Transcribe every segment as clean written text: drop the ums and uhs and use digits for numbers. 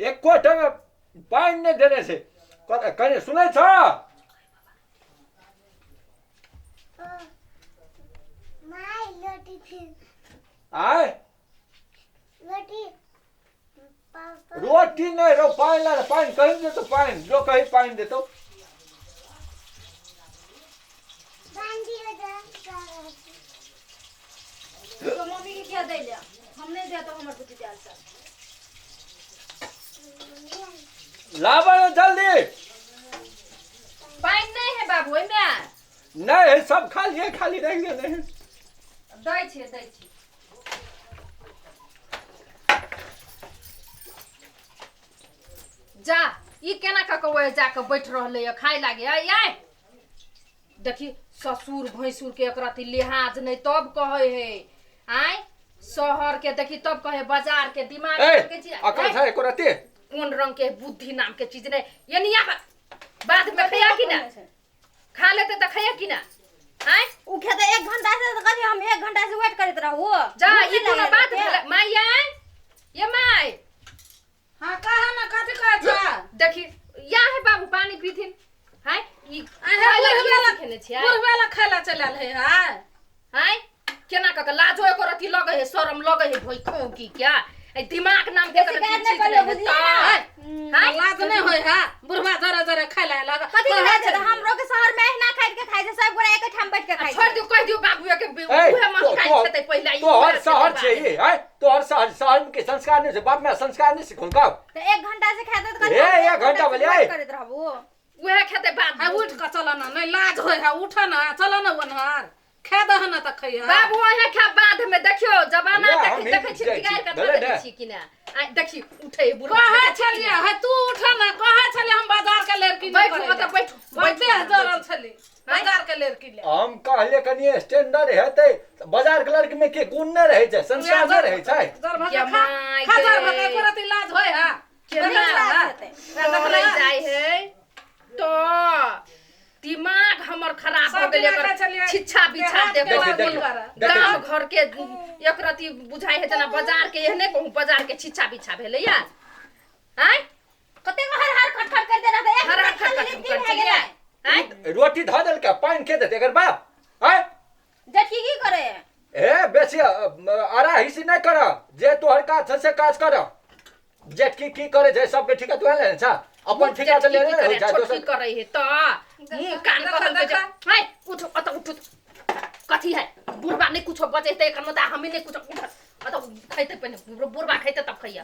एको टाइम पानि नहि देने छै। कने सुनै छ? आय रोटी नहीं रो, पानी ला, पानी कहीं दे तो पानी जो कहीं पानी दे तो। तो मम्मी के क्या दै ले, हम नहीं दे तो हमर बुद्धि दिया सर। लावा ना जल्दी। पानि नहीं है बाबू ओहिमे। नहीं है, सब खा लिए, खाली रह गया नहीं। दै छियै दै छियै। जा ई केना कऽ कऽ ओहि जाकऽ बैठ रहलै यऽ खाय लागे। आय आय देखी ससुर भैंसुर के एकरा अथी लिहाज नहीं तब कहै है। आय शहर के देखी तब कहे बाजार के दिमाग ए के चीज। अकल छै एको रत्ती? कोन रंग के बुद्धि नाम के चीज नहीं। ये नहीं आबा बाद में खैया कि ना, खा लेते तऽ खैया कि ना? आय उ खेते 1 घंटा से, तऽ कहलियै हम 1 घंटा से वेट करैत रहू। जा भूख ई कोनो लागल बात रहतै। भेलै माय? आय ये my. हाँ कहा ना, कथी कहै छ? देखी या है बाबू पानी पीथिन। हाय ई आहे खाय ला बुढ़वा की खेने छियै? बुढ़वा ला खाय ला चलल है। हाय हाय केना कऽ कऽ लाजो एको रत्ती लगै है, शरम लगै है भोइ की क्या ए दिमाग नाम के बेसी गारि नहि करियौ, बुझलियै ने? हाय लाज नहि होइ है, बुढ़वा जरे जरे खाय ला लग। कथी के लाज हेतै? हमरो के शहर में अहिना खाइत के खाइ छै, सब गोरा एके ठाम बैठ के खाइ छोड़ छै। दियौ, कहि दियौ बाबू के ए, उहे महकाइ खेतै पहिला ई तोहर उहे शहर खेतै छै बाद। ई, आँय? तोहर शहर, शहर के संस्कार नहीं छै, बाप माय संस्कार नहीं सिखौलकौ? तऽ 1 घंटा से खाइत तऽ ए, कहलियै 1 घंटा से भेलै, वेट करैत रहबू। उहे खेतै बाद। है उठ कऽ चल ना, नहीं लाज होइ है, उठ ना चल ना ओनहर खा दह ना तऽ खैह। बाबू अहे खा बाद में। देखियो जमाना ले, देखी हम ही देखै छी जाइ छी, बिगाड़ के भेलै धऽ देने ने? छी कि ना। आइ देखी उठे बुढ़वा कहै देखै छी कि छलियै ना? है तू उठ ना, कहै छलियै हम बाजार के लड़की नहीं बैठू करै ओतऽ ले। बैठू बैठे बैठू जरल छली बाजार के लड़की ले। हम कहले कनि स्टैंडर्ड हेतै तऽ बाजार के लड़की में के गुण नहि रहै छै, संस्कार नहि रहै छै। जर भका के खा माय खा जर गे। भका एको रत्ती लाज होइ है? केना देखै लाज छह? हेतै? डरै जाइ है तो दिमाग हमर खराब हो सब गेलै। दिना एकर कहै छलियै, छिच्छा बिछा देहात के देबो। देखी, बात देखी, करऽ। देखै गाम छी। घर के एक रति बुझाइ है जेना बाजार के, एहने कहूँ बाजार के छिच्छा बिछा भेलै या। आँय कतेक हर हर खटखट करते रहतै, एक हर हर घंटा खट खाली खट दिन कर भए छलियै। गेलै। आँय रोटी धऽ देलकै, पानि के देतै एकर बाप? आँय जेठकी की करे? ए बेसी आरा हिसी नहि कर, जे तोहर काज छै से काज कर। जेठकी की करे छै सबके ठिका तू लेने छ, अपन ठिका तऽ लेने रहै छै छोटकी दोसर। करे है तऽ मुँह कान देखा, कहल के देखा। हाय उठ अत उठ कथी है बुढ़बा नहीं कुछो बचेतै एकर मतलब हमी नहीं कुछो। उठ अत खैते पहिने बुढ़बा खैते तब खैया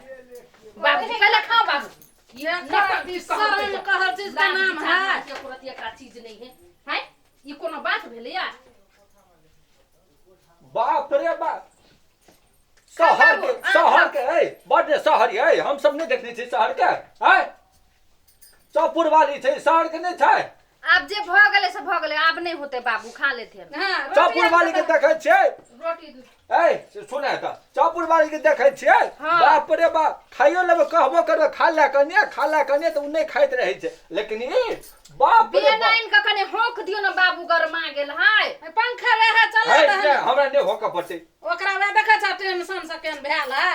बाबू, पहले खाओ बाबू। ये शरम कहल चीज के नाम है। का चीज नहीं है। हाय ई कोनो बात भेलै या? बाप रे बाप, शहर के शहर के ए बड शहर ए, हम सब नहि देखने छी शहर के। आय चौपुर वाली छै, शहर के नहि छै। आब जे भऽ गेलै से भऽ गेलै, आब नहि होतै बाबू, खा लेथिन। हाँ, रोटी चौपुर वाली के देखै छियै रोटी। ए सुने तऽ चौपुर वाली के देखै छियै? हाँ। बाप रे बाप, खाइयो लेबै कहबो करबै खा ले कनिए, खा ले कनिए, तऽ ओ नहि खाइत रहै छै। लेकिन ई बाप रे बेन बाप। आनि कऽ कनि हौंक दियौ ने बाबू, गरमा गेल। हाय पंखा रहे चला है, दहन। नहि, हमरा नहि होकऽ पड़तै। ओकरा वएह देखै छ टेंशन से केहन भेल है,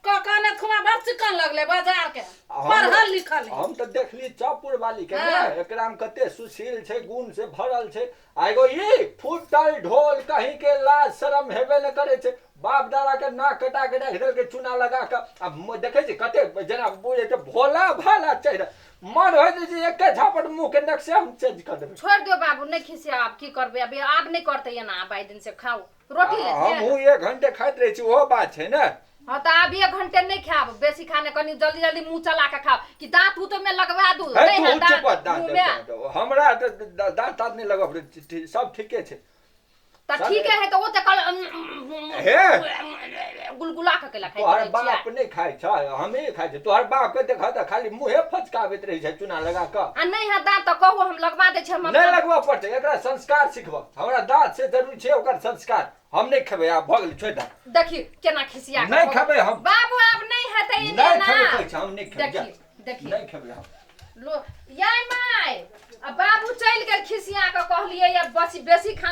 कने खुमा बड़ चिकन लगलै बाजार के पढ़ल लिखल है। हम तऽ देखली चौपुर वाली के हाँ। ने, एकरा में कते सुशील छै, गुण से भरल छै। आ एगो ई फूटल ढोल कहीं के लाज शरम हेबे ने करे छै। बाप दादा के नाक कटा के राखि देलकै चूना लगा के। आ देखै छी कते जेना बुझै छै भोला भाला चेहरा, मन होइत छै जे एके झापट मुँह के नक्शे हम चेंज कर देबै। छोड़ि दियौ बाबू, नहि खिसियाउ, आब की करबै? अभी आब नहि करतै एना, आब आइ दिन से खाउ रोटी लेथिन। हमहूँ 1 घंटे खाइत रहै छी, ओहो बात छै ने। हाँ तऽ आब 1 घंटे नहि खायब बेसी खाने, कनि जल्दी जल्दी मुँह चला के खाओ कि दांत उत में लगवा दू। हे नहि तू है चुप दांत दांत मुँह में। हमरा तऽ दांत ताँत नहि लगब, सब ठीके छै। तऽ ठीके है तऽ ओ तऽ कल हे गुलगुला के केला खाइत तोहर रहै छियै। बाप नहि खाइ छै, हमही खाइ छी। तोहर बाप के देखऽ तऽ खाली मुँहे फचकाबैत रहै छै चूना लगा कऽ। आ नहि है दांत तऽ कहू हम लगवा दै छी। हम नहि लगबऽ पड़तै, एकरा संस्कार सिखबऽ। हमरा दांत से जरूरी छै ओकर संस्कार। हम नहि खेबै, आब भऽ गेलै, छोड़ि दे। देखी केना खिसिया के नहि भऽ खेबै हम। बाबू आब नहि हेतै ई नहि एना। खेबै कहै छी, हम नहि खेबै, जा। देखी देखी नहि खेबै हम। लो याय my, आ बाबू चलि गेल खिसिया कऽ, कहलियै या बस बेसी खाना।